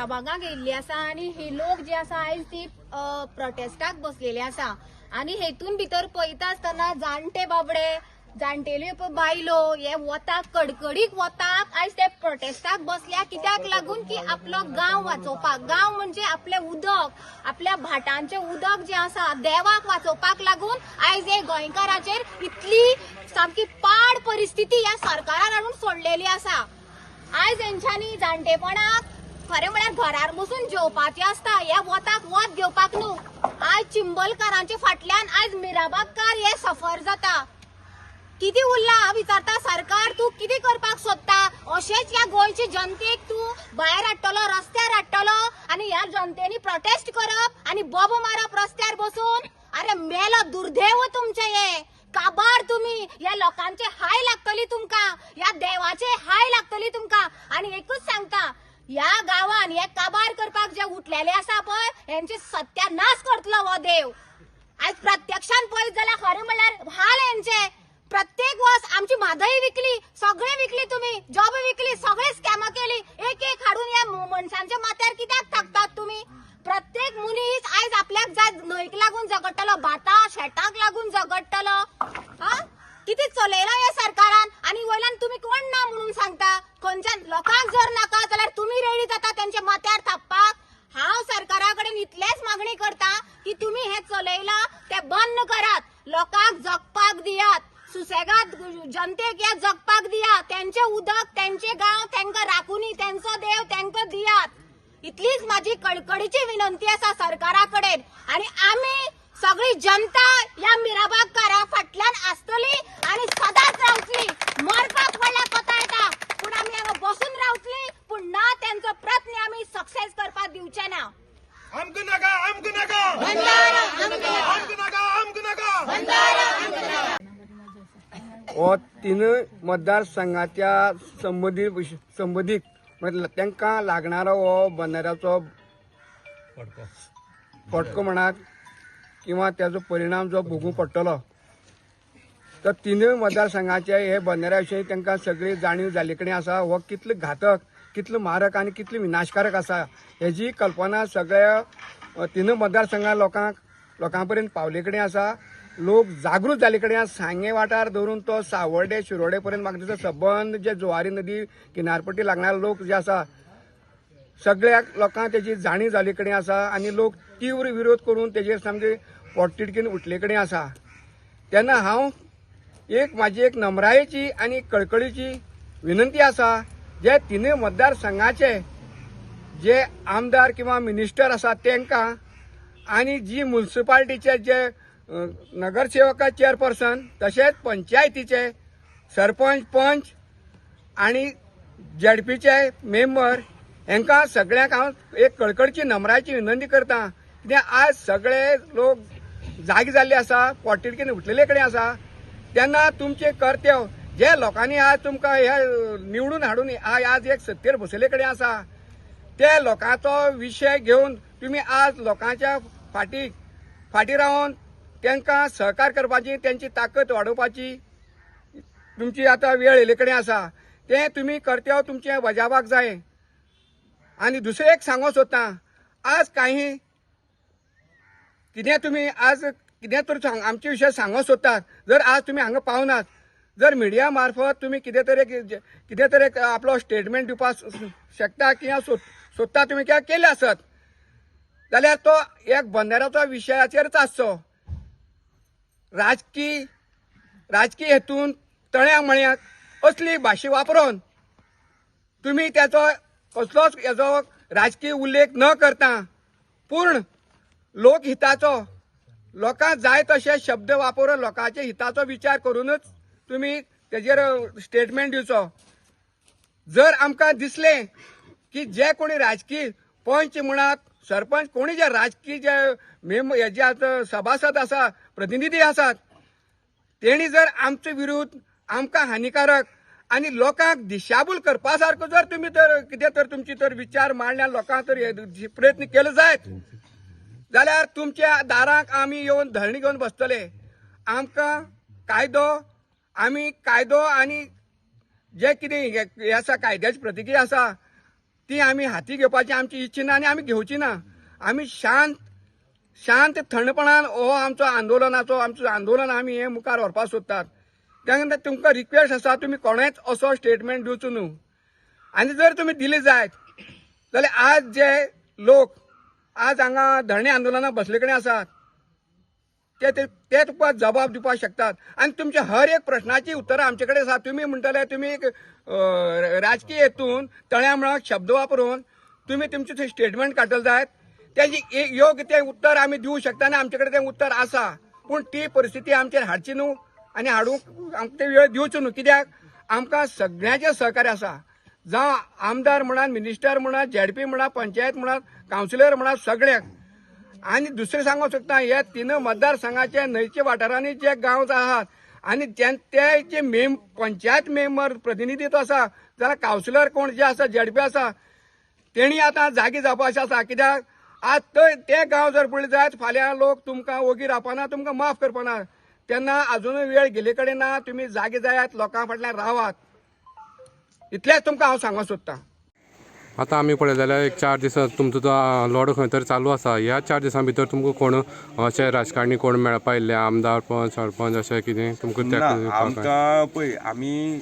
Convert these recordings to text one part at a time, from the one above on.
मिराबागाक येयल्ली आसा आनी हे लोक जे आसा आयज ती प्रोटेस्टाक बसलेले आसा. आनी हेतून भितर पळयता आसतना जाणटे बाबडे, जाणटेल्यो बायलो हे वताक, कडकडीक वताक आयज ते प्रोटेस्टाक बसल्या. कित्याक लागून की आपलो गांव वाचोवपाक. गांव म्हणजे आपलें उदक, आपल्या भाटांचें उदक जें आसा देवाक वाचोवपाक लागून आयज हे गोंयकाराचेर इतली सामकी पाड परिस्थिती ह्या सरकारान हाडून सोडलेली आसा. आयज हेंच्यांनी जाणटेपणाक खरें म्हळ्यार घरार बसून जेवपाचें आसता, ह्या वताक वत घेवपाक न्हू. आयज चिंबलकारांच्या फाटल्यान आयज मिराबागकार हे सफर जाता. कितें उरला हांव विचारता सरकार, तूं कितें करपाक सोदता? अशेंच ह्या गोंयचे जनतेक तूं भायर हाडटलो, रस्त्यार हाडटलो आनी ह्या जनतेनी प्रोटेस्ट करप आनी बोबो मारप रस्त्यार बसून. अरे मेलो दुर्दैव तुमचें, हे काबार तुमी. ह्या लोकांचे हाय लागतली तुमकां, ह्या देवाचे हाय लागतली तुमकां. आनी एकूच सांगता, ह्या गांवान हे काबार करपाक जे उठलेले आसा पळय, हेंचे सत्यानाश करतलो हो देव. आयज प्रत्यक्षान पळयत जाल्यार खरें म्हणल्यार हाल हेंचे. प्रत्येक वर्स आमची म्हादय विकली, सगळे विकली तुमी, जॉब विकली, सगळे स्कॅमां केली. एक एक हाडून ह्या मनशांच्या माथ्यार कित्याक थाकतात तुमी? प्रत्येक मनीस आयज आपल्याक जाय न्हंयक लागून झगडटलो, भाता शेताक लागून झगडटलो. हा कितें चलयलां ह्या सरकारान? आनी वयल्यान तुमी कोण ना म्हणून सांगता? खंयच्यान लोकांक जर नाका जाल्यार तुमी रेडी जाता तेंच्या माथ्यार थापपाक. हांव सरकारा कडेन इतलेच मागणी करता की तुमी हें चलयलां तें बंद करात, लोकांक जगपाक दियात, सुसेगाद जनतेक ह्या जगपाक दियात. तेंचें उदक, तेंचे गांव तेंकां राखुनी, तेंचो देव तेंकां दियात. इतलीच माझी कळकळीची विनंती आसा सरकारा कडेन. आनी आमी सगळी जनता ह्या मिराबागकारा फाटल्यान आसतली आनी सदांच रावतली. मरपाक पडल्यार कोता येता, पूण आमी हांगा बसून रावतली, पूण ना तेंचो प्रयत्न आमी सक्सेस करपाक दिवचे ना. आमकां नाका, आमकां नाका, आमकां नाका, आमकां नाका. हो तिनूय मतदारसंघाच्या संबंदीत म्हळ्यार तांकां लागणारो हो बंदराचो फटको म्हणात किंवा त्याचो परिणाम जो भोगूंक पडटलो, तर तिनूय मतदारसंघाचे हे बंदरा विशीं तांकां सगळी जाणीव जाल्ले कडेन आसा. हो कितलो घातक, कितलो मारक आनी कितलो विनाशकारक आसा हेजी कल्पना सगळ्या तिनूय मतदारसंघा लोकां पर्यंत पावले कडेन आसा. लोक जागृत जाल्ले कडेन आसा. सांगें वाठार धरून तो सावर्डे शिरोडे पर्यंत म्हाका दिसता सबंद जे जुवारी नदी किनारपट्टी लागणारे लोक जे आसा, सगळ्या लोकांक तेजी जाणीव जाल्ले कडेन आसा आनी लोक तीव्र विरोध करून तेजेर सामके पोटतिडकीन उठले कडेन आसा. तेन्ना हांव एक म्हाजी एक नमरायेची आनी कळकळीची विनंती आसा, जे तिनूय मतदारसंघाचे जे आमदार किंवा मिनिस्टर आसा तांकां आनी जी मुन्सिपाल्टीचे जे नगरसेवका चेअरपर्सन तशेंच पंचायतीचे सरपंच, पंच आनी झेडपीचे मेंबर हांकां सगळ्यांक हांव एक कळकळची नमरायेची विनंती करता. कित्याक आज सगळे लोक जागे जाल्ले आसा, पोटतिडकीन उठलेले कडेन आसा. तेन्ना तुमचें कर्तव्य जे लोकांनी आज तुमकां हे निवडून हाडून आज एक सत्तेर बसयल्ले कडेन आसा, ते लोकांचो विशय घेवन तुमी आज लोकांच्या फाटी फाटी रावन तांकां सहकार करपाची, तेंची ताकद वाडोवपाची तुमची आतां वेळ येयल्ले कडेन आसा. तें तुमी कर्तव्य तुमचें बजावपाक जाय. आनी दुसरें एक सांगूंक सोदता, आज काही कितें तुमी आज कितें तर आमचे विशय सांगूंक सोदतात, जर आज तुमी हांगा पावनात, जर मिडिया मार्फत तुमी कितें तरी एक आपलो स्टेटमेंट दिवपाक शकता किंवा सोदता तुमी किंवा केले आसत जाल्यार तो एक बंदराचो विशयाचेरच आसचो. राजकी राजकी हेतून तळ्या मळ्याक असली भाशा वापरून तुमी त्याचो कसलोच हेजो राजकीय उल्लेख न करता पूर्ण लोकहिताचो, लोकांक जाय तशे शब्द वापरून लोकांच्या हिताचो विचार करूनच तुमी तेजेर स्टेटमेंट दिवचो. जर आमकां दिसलें की जे कोणी राजकीय पंच म्हणात, सरपंच, कोणी जे राजकीय जे मेम हे जे आतां सभासद आसा, प्रतिनिधी आसात, तेणी जर आमचे विरुद्ध आमकां हानिकारक आनी लोकांक दिशाभूल करपा सारको जर तुमी तर कितें तर तुमची तर विचार मांडल्यार, लोकांक तर हे प्रयत्न केले जायत जाल्यार तुमच्या दाराक आमी येवन धरणी घेवन बसतले. आमकां कायदो, आमी कायदो आनी जे कितें हे आसा, कायद्याची प्रतिक्रिया आसा. ती आमी हाती घेवपाची आमची इच्छा ना आनी आमी घेवची ना. आमी शांत शांत थंडपणान हो आमचो आंदोलनाचो आमचो आंदोलन आमी हे मुखार व्हरपाक सोदतात. तेन्ना तुमकां रिक्वेस्ट आसा, तुमी कोणेच असो स्टेटमेंट दिवचो न्हू. आनी जर तुमी दिले जायत जाल्यार आज जे लोक आज हांगा धरणे आंदोलनाक बसले कडेन आसात ते ते तुका जबाब दिवपाक शकतात आनी तुमच्या हर एक प्रश्नाची उत्तरां आमचे कडेन आसा. तुमी म्हणटले तुमी एक राजकीय हेतून तळ्या शब्द वापरून तुमी तुमचे थंय स्टेटमेंट काडटले जायत, तेजी एक योग्य तें उत्तर आमी दिवं शकता आनी आमचे कडेन तें उत्तर आसा. पूण ती परिस्थिती आमचेर हाडची न्हू आनी हाडूंक आमकां ते वेळ दिवचो न्हू, कित्याक आमकां सगळ्यांचें सहकार्य आसा. जावं आमदार म्हणात, मिनिस्टर म्हणात, झेडपी म्हणात, पंचायत म्हणात, कावन्सिलर म्हणात, सगळ्यांक. आनी दुसरें सांगूंक सोदता, ह्या तीन मतदारसंघाचे न्हंयच्या वाठारांनी जे गांव आहात आनी ते जे पंचायत मेंबर प्रतिनिधित्व आसा जाल्यार कावन्सिलर कोण जे आसा, झेडपी आसा, तेणी आतां जागे जावपाचें आसा. कित्याक आज ते गांव जर पळयले जायत फाल्यां लोक तुमकां ओगी रावपाना, तुमकां माफ करपाना. तेन्ना अजुनूय वेळ गेल्ले कडेन ना, तुमी जागे जायात, लोकां फाटल्यान रावात, इतलेंच तुमकां हांव सांगूंक सोदतां. आतां आमी पळयत जाल्यार एक 4 दीस तुमचो तो लढो खंय तरी चालू आसा. ह्या 4 दिसां भितर तुमकां कोण अशे राजकारणी कोण मेळपा येयल्ले, आमदार, पंच, सरपंच अशें कितें तुमकां? ना, आमकां पळय आमी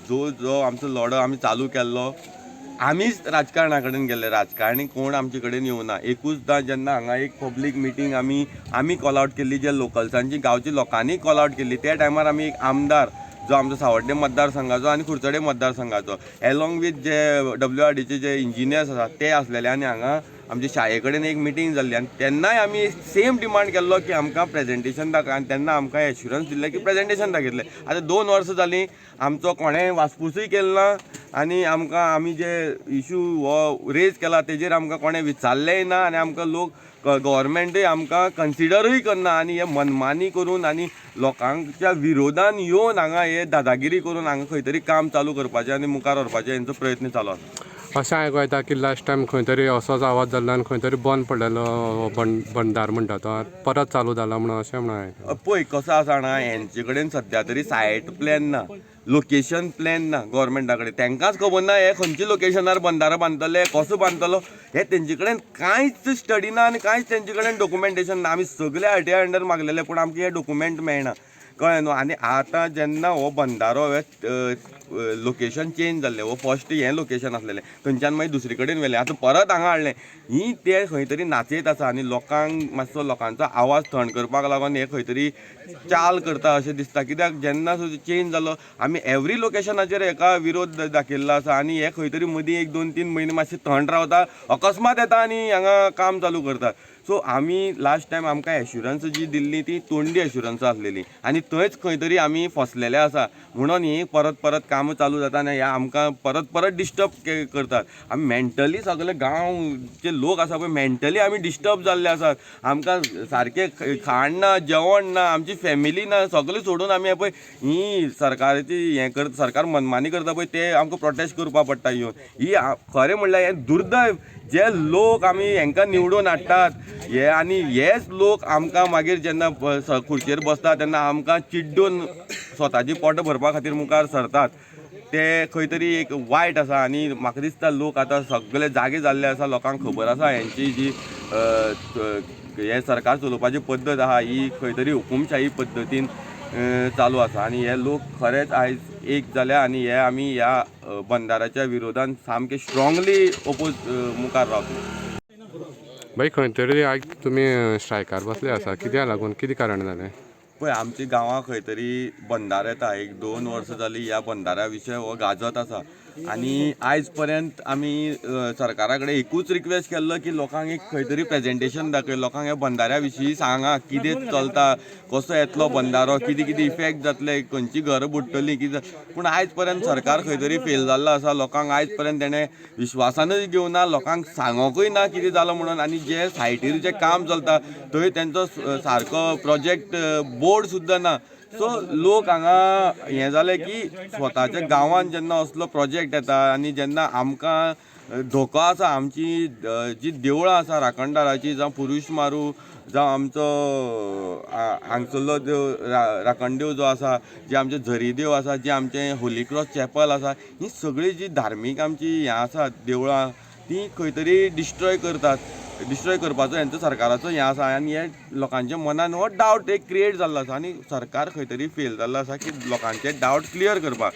जो जो आमचो लढो आमी चालू केल्लो आमीच राजकारणा कडेन गेल्ले, राजकारणी कोण आमचे कडेन येवना. एकूचदां जेन्ना हांगा एक पब्लीक मिटींग आमी कॉल आवट केल्ली, जे लोकल्सांची गांवच्या लोकांनी कॉल आवट केल्ली, त्या टायमार आमी एक आमदार जो आमचो सावड्डे मतदारसंघाचो आनी कुडचडे मतदारसंघाचो एलोंग वीथ जे WRDचे जे इंजिनियर्स आसात ते आसलेले आनी हांगा आमच्या शाळे कडेन एक मिटींग जाल्ली आनी तेन्नाय आमी सेम डिमांड केल्लो की आमकां प्रेजेंटेशन दाखय आनी तेन्ना आमकां एश्युरन्स दिल्लें की प्रेजेंटेशन दाखयतले. आतां 2 वर्सां जालीं आमचो कोणें वासपूसय केली ना आनी आमकां आमी जे इशू हो रेज केला तेजेर आमकां कोणें विचारलेंय ना आनी आमकां लोक गव्हर्मेंटूय आमकां कन्सिडरूय करना आनी हे मनमानी करून आनी लोकांच्या विरोधान येवन हांगा हे दादागिरी करून हांगा खंय तरी काम चालू करपाचें आनी मुखार व्हरपाचें हेंचो प्रयत्न चालू आसा. अशें आयकूं येता की लास्ट टायम खंय तरी असोच आवाज जाल्लो आनी खंय तरी बंद पडलेलो बंदार म्हणटा तो परत चालू जाला म्हणून अशें म्हणून आयकलां. पळय कसो आसा जाणा, हेंचे कडेन सद्या तरी सायट प्लॅन ना, लोकेशन प्लॅन ना गव्हर्मेंटा कडेन. तांकांच खबर ना हे खंयच्या लोकेशनार बंदारो बांदतले, कसो बांदतलो, हे तेंचे कडेन कांयच स्टडी ना आनी कांयच तेंचे कडेन डॉक्युमेंटेशन ना. आमी सगळे RTI under मागलेले पूण आमकां हे डॉक्युमेंट मेळना, कळ्ळें न्हू. आनी आतां जेन्ना हो बंदारो लोकेशन चेंज जाल्लें, हो फर्स्ट हें लोकेशन आसलेलें, थंयच्यान मागीर दुसरे कडेन व्हेलें, आतां परत हांगा हाडलें, ही ते खंय तरी नाचयत आसा आनी लोकांक मातसो लोकांचो आवाज थंड करपाक लागून हे खंय तरी चाल करता अशें दिसता. कित्याक जेन्ना चेंज जालो आमी एवरी लोकेशनाचेर हेका विरोध दाखयल्लो आसा आनी हे खंय तरी मदीं 1 2 3 म्हयने मातशे थंड रावता, अकस्मात येता आनी हांगा काम चालू करतात. सो आमी लास्ट टायम आमकां एश्युरन्स जी दिल्ली ती तोंडी एश्युरन्स आसलेली आनी थंयच खंय तरी आमी फसलेले आसा, म्हणून ही परत परत कामां चालू जाता आनी ह्या आमकां परत परत डिस्टर्ब करतात. आमी मेंटली सगळे गांवचे लोक आसा पळय मेंटली आमी डिस्टर्ब जाल्ले आसात. आमकां सारकें खाण ना, जेवण ना, आमची फॅमिली ना, सगळें सोडून आमी पळय ही सरकाराची हें करता, सरकार मनमानी करता पळय ते आमकां प्रोटेस्ट करपा पडटा येवन. ही खरें म्हणल्यार हें दुर्दैव, जे लोक आमी हेंकां निवडून हाडटात हे आनी हेच लोक आमकां मागीर जेन्ना खुर्चेर बसता तेन्ना आमकां चिड्डून स्वताची पोट भरपा खातीर मुखार सरतात, ते खंय तरी एक वायट आसा. आनी म्हाका दिसता लोक आतां सगळे जागे जाल्ले आसा, लोकांक खबर आसा हेंची जी हे सरकार चलोवपाची पद्दत आहा ही खंय तरी हुकुमशाही पद्दतीन चालू आसा आनी हे लोक खरेंच आयज एक जाल्या आनी हे आमी ह्या बंदाराच्या विरोधान सामके स्ट्रॉंगली ओपोज मुखार रावतले. भाई खंय तरी आयज तुमी स्ट्रायकार बसले आसा, कित्याक लागून, कितें कारण जालें? पळय आमच्या गांवां खंय तरी बंदारो येता, 1 2 वर्सां जालीं ह्या बंदारा विशय हो गाजत आसा आनी आयज पर्यंत आमी सरकारा कडेन एकूच रिक्वेस्ट केल्लो की लोकांक एक खंय तरी प्रेजेंटेशन दाखय, लोकांक ह्या बंदाऱ्या विशीं सांगा कितें चलता, कसो येतलो बंदारो, कितें कितें इफेक्ट जातले, खंयची घरां बुडटलीं कितें. पूण आयज पर्यंत सरकार खंय तरी फेल जाल्लो आसा, लोकांक आयज पर्यंत तेणें विश्वासानूय घेवना, लोकांक सांगोकूय ना कितें जालो म्हणून. आनी जे सायटीर जें काम चलता थंय तेंचो सारको प्रोजेक्ट बोर्ड सुद्दां ना. सो लोक हांगा हें जालें की स्वताच्या गांवांत जेन्ना असलो प्रोजेक्ट येता आनी जेन्ना आमकां धोको आसा, आमची जी देवळां आसा राखणदाराची, जावं पुरूश मारू जावं आमचो हांगसरलो देव राखणदेव जो आसा, जे आमचे झरी देव आसा, जे आमचे होली क्रॉस चॅपल आसा, ही सगळी जी धार्मीक आमची हें आसा देवळां ती खंय तरी डिस्ट्रॉय करतात. डिस्ट्रॉय करपाचो हेंचो सरकाराचो हें आसा आनी हे लोकांच्या मनान हो डावट एक क्रिएट जाल्लो आसा आनी सरकार खंय तरी फेल जाल्लो आसा की लोकांचे डावट क्लियर करपाक.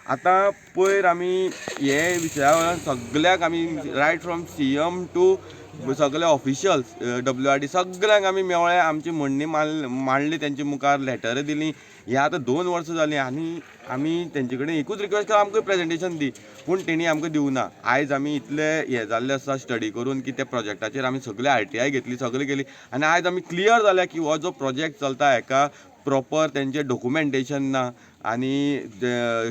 आतां पयर आमी हे विशया वयल्यान सगल्याक आमी रायट फ्रॉम CM two सगळे ऑफिशियल्स WRD सगल्यांक आमी मेवळे, आमची म्हणणी मांडली, तेंचे मुखार लेटरां दिली. हे आतां 2 वर्सां जालीं आनी आमी तेंचे कडेन एकूच रिक्वेस्ट केला, आमकां प्रेजेंटेशन दी, पूण तेणी आमकां दिवना. आयज आमी इतले हे जाल्ले आसा स्टडी करून की त्या प्रोजेक्टाचेर आमी सगळे RTI घेतली, सगळे केली आनी आयज आमी क्लियर जाल्या की हो जो प्रोजेक्ट चलता हेका प्रॉपर तेंचे डॉक्युमेंटेशन ना आनी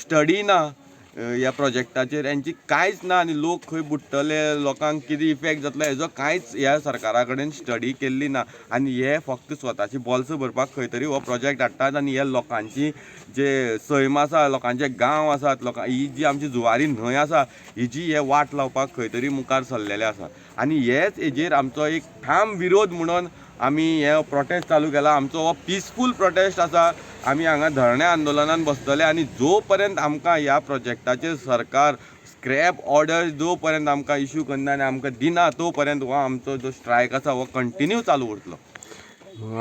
स्टडी ना ह्या प्रोजेक्टाचेर, हेंची कांयच ना आनी लोक खंय बुडटले, लोकांक कितें इफेक्ट जातलो हेजो कांयच ह्या सरकारा कडेन स्टडी केल्ली ना आनी हे फक्त स्वताची बोल्सां भरपाक खंय तरी हो प्रोजेक्ट हाडटात आनी हे लोकांची जे सैम आसा, लोकांचे गांव आसात, लोकां ही जी आमची जुवारी न्हंय आसा हिजी हे वाट लावपाक खंय तरी मुखार सरलेले आसा आनी हेच हेजेर आमचो एक ठाम विरोध म्हणून आमी हे प्रोटेस्ट चालू केला. आमचो हो पिसफूल प्रोटेस्ट आसा. आमी हांगा धरणे आंदोलनान बसतले आनी जो पर्यंत आमकां ह्या प्रोजेक्टाचेर सरकार स्क्रॅप ऑर्डर जो पर्यंत आमकां इशू करना आनी आमकां दिना तो पर्यंत हो आमचो जो स्ट्रायक आसा हो कंटिन्यू चालू उरतलो.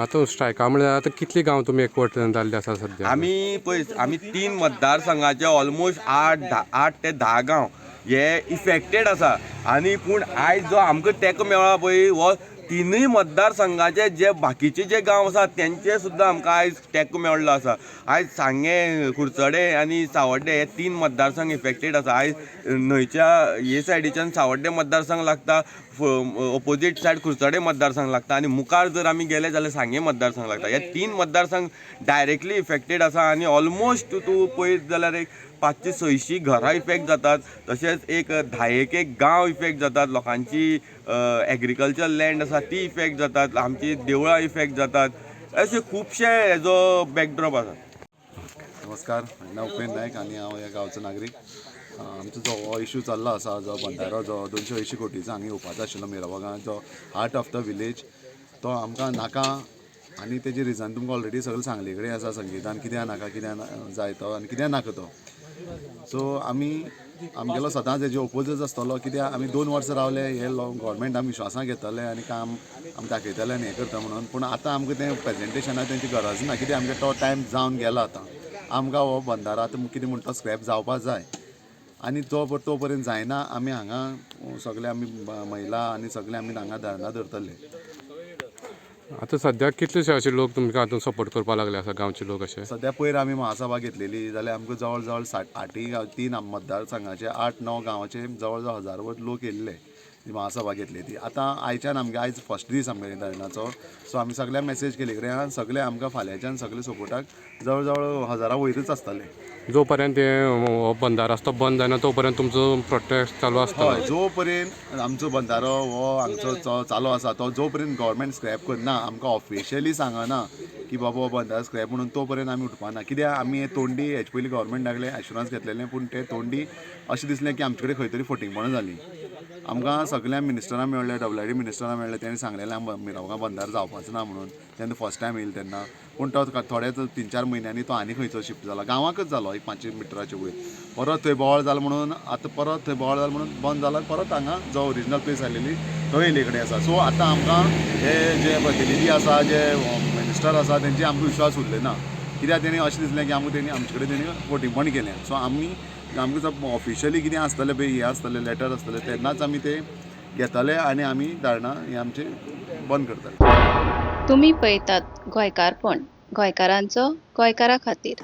आतां स्ट्रायका म्हळ्यार आतां कितले गांव तुमी एकवट जाल्ले आसा सद्या? आमी पळय आमी 3 मतदारसंघाचे ऑलमोस्ट 8 ते 10 गांव हे इफेक्टेड आसा आनी पूण आयज जो आमकां तेंको मेळ्ळा पळय हो 3 मतदारसंघाचे जे बाकीचे जे गांव आसात तेंचे सुद्दां आमकां आयज तेंको मेळ्ळो आसा. आयज सांगें, कुडचडे आनी सावड्डे हे 3 मतदारसंघ इफेक्टेड आसा. आयज न्हंयच्या हे सायडीच्यान सावड्डे मतदारसंघ लागता, ओपोजीट सायड कुडचडे मतदारसंघ लागता आनी मुखार जर आमी गेले जाल्यार सांगें मतदारसंघ लागता. हे 3 मतदारसंघ डायरेक्टली इफेक्टेड आसा आनी ऑलमोस्ट तूं पळयत जाल्यार एक 500-600 घरां इफेक्ट जातात, तशेंच एक 10 एक गांव इफेक्ट जातात, लोकांची एग्रीकल्चर लँड आसा ती इफेक्ट जातात, आमची देवळां इफेक्ट जातात, अशे खुबशे हेजो बॅकड्रॉप आसा. नमस्कार, म्हजें नांव उपेंद्र नायक आनी हांव ह्या गांवचो नागरीक. आमचो जो हो इशू चल्लो आसा, जो बंधारो जो 280 कोटीचो हांगा येवपाचो आशिल्लो मिराबागान, जो हार्ट ऑफ the village, तो आमकां नाका आनी तेजी रिजन तुमकां ऑलरेडी सगळें सांगले कडेन आसा संगीतान, कित्याक नाका, कित्याक जाय तो आनी कित्याक नाका तो. सो आमी आमगेलो सदांच हेजे ओपोजच आसतलो, कित्याक आमी 2 वर्सां रावले हे गव्हर्मेंट आमी विश्वासां घेतले आनी काम आमी दाखयतले आनी हें करता म्हणून, पूण आतां आमकां तें प्रेजेंटेशना तेंची गरज ना, कित्याक आमगे तो टायम जावन गेला. आतां आमकां हो बंधारा आतां कितें म्हणटा स्क्रॅप जावपा जाय आनी तो पर्यंत जायना आमी हांगा सगळे आमी महिला आनी सगळे आमी हांगा धरणां धरतले. आतां सद्याक कितलेशे अशे लोक तुमकां आतां सपोर्ट करपाक लागले आसा, गांवचे लोक अशे? सद्या पयर आमी महासभा घेतलेली जाल्यार आमकां जवळ जवळ 8 गांव, 3 मतदारसंघाचे 8-9 गांवाचे जवळ जवळ 1000 लोक येयल्ले महासभा घेतली ती. आतां आयच्यान आमगे आयज फर्स्ट दीस आमगे धरणाचो, सो आमी सगळ्यांक मॅसेज केली कडेन सगळे आमकां फाल्यांच्यान सगळे सपोर्टाक जवळ जवळ 1000 वयरूच आसतले. जो पर्यंत हो बंधारो आसा तो बंद जायना तो पर्यंत तुमचो प्रोटेस्ट चालू आसतलो? हय, जो पर्यंत आमचो बंधारो हो हांगचो चालू आसा तो जो पर्यंत गव्हर्मेंट स्क्रॅप करना, आमकां ऑफिशियली सांगना की बाबा हो बंधारो स्क्रॅप म्हणून, तो पर्यंत आमी उठपाना. कित्याक आमी हे तोंडी हेचे पयलीं गव्हर्मेंटा कडेन एश्युरन्स घेतलेलें, पूण ते तोंडी अशें दिसलें की आमचे कडेन खंय तरी फटींगपणां जालीं. आमकां सगळ्या मिनिस्टरां मेळ्ळे, WRD मिनिस्टरां मेळ्ळे, तेणी सांगलेलें मिराबागा बंधारो जावपाचो ना म्हणून तेन्ना फर्स्ट टायम येयले तेन्ना, पूण तो थोड्याच 3-4 म्हयन्यांनी तो आनी खंयचो शिफ्ट जाला, गांवाकच जालो एक 500 मिटराचे वयर, परत थंय बोवाळ जालो म्हणून आतां परत थंय बोवाळ जालो म्हणून बंद जाला, परत हांगा जो ओरिजिनल प्लेस आसलेली थंय येयले कडेन आसा. सो आतां आमकां हे जे प्रतिनिधी आसा, जे मिनिस्टर आसा, तेंचे आमकां विश्वास उरले ना, कित्याक तेणी अशें दिसलें की आमकां तेणी आमचे कडेन तेणी फटींगपण केलें. सो आमी आमकां जर ऑफिशियली कितें आसतलें पळय, हें आसतलें, लेटर आसतलें, तेन्नाच आमी ते घेतले आनी आमी धारणां हें आमचें बंद करतले. तुमी पळयतात गोंयकारपण, गोंयकारांचो गोंयकारा खातीर.